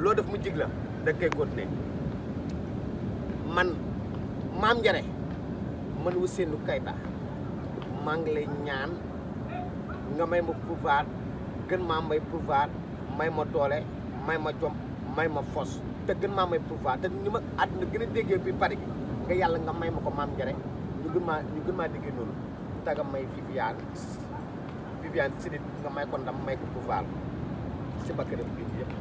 loo def mu jig la da koy continuer man Mame Ndiare man Ousseynou Keita maa ngi lay ñaan nga may ma pouvoir gën maa may pouvoir may ma doole may ma jom may ma fos te gën maa may pouvoir te ni ma àdduna gën a déggee bi pare nga yàlla nga may ma ko Mame Ndiare ñu gën maa déggee noonu taga may Viviane Chidid nga may ko ndam may ko pouvoir si bakk def bi yëpp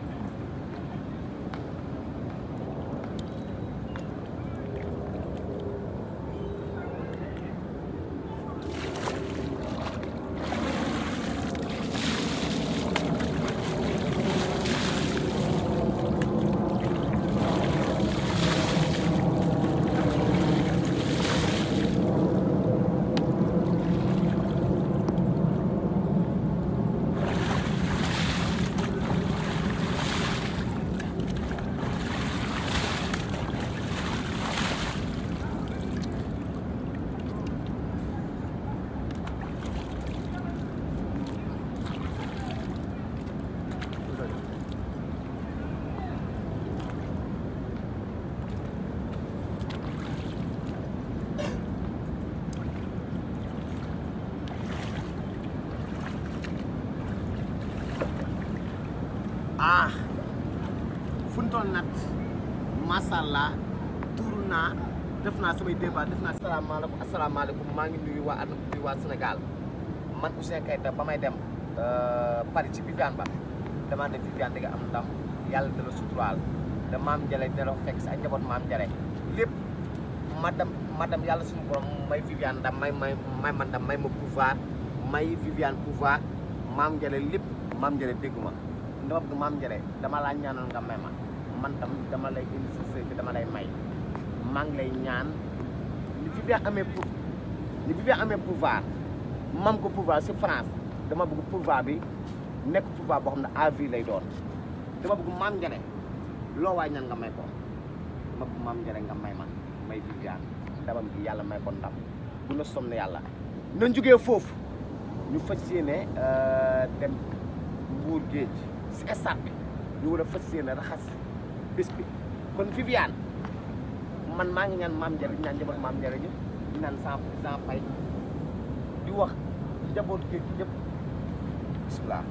fu ñu toll nag macha allah tuuru naa def naa samay débat def naa asalaamaaleykum maa ngi nuyu waa àdduna bi waa Sénégal man Ouzin Keita ba may dem Paris ci Viviane ba damaa ne Viviane di nga am ndam yàlla dala suturaal da Mame Ndiare dala fekk si ay njaboot Mame Ndiare lépp madame yàlla suñu borom may Viviane ndam may ma ndam may ma pouvoir may Viviane pouvoir Mame Ndiare lépp Mame Ndiare déggu ma dama bëgg Mame Ndiare dama laa ñaanoon nga may ma man tam dama lay indi sa sëy dama lay may maa ngi lay ñaan ni Viviane amee pouvoir mam ko pouvoir si France dama bëgg pouvoir bi nekk pouvoir boo xam ne à vie lay doon dama bëgg Mame Ndiare loo waay ñaan nga may ko dama bëgg Mame Ndiare nga may ma may Viviane ndamam gi yàlla may ko ndam bu na som ne yàlla nañ jógee foofu ñu fas yéene dem Mbour géej si stade bi ñu war a fas yéene raxas bés bi kon Viviane man maa ngi ñaan Mame Ndiare ñaan njaboot Mame Ndiare ñëpp di naan 100% fay di wax njaboot géej gi ñëpp bisimilah.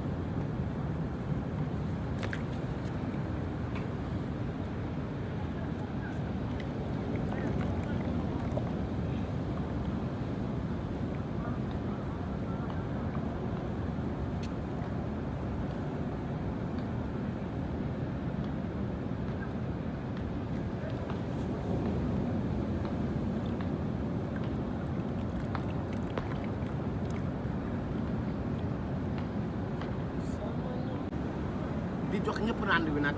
di jox ñëpp rànd wi nag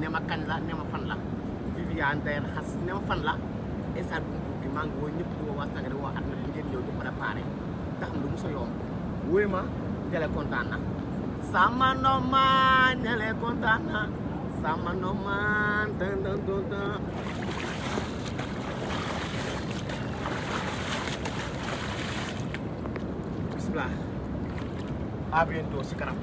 ne ma kañ la ne ma fan la Viviane day xas ne ma fan la instant bu mu gi maa ngi woo ñëpp di woo waa Sénégal di woo àdduna bi ngeen ñëw di préparé te xam lu mu sa yomb wóoy ma Ndiare kontaan na sama nomaan Ndiare kontaan na sama nomaan bismillah à bientôt si kanam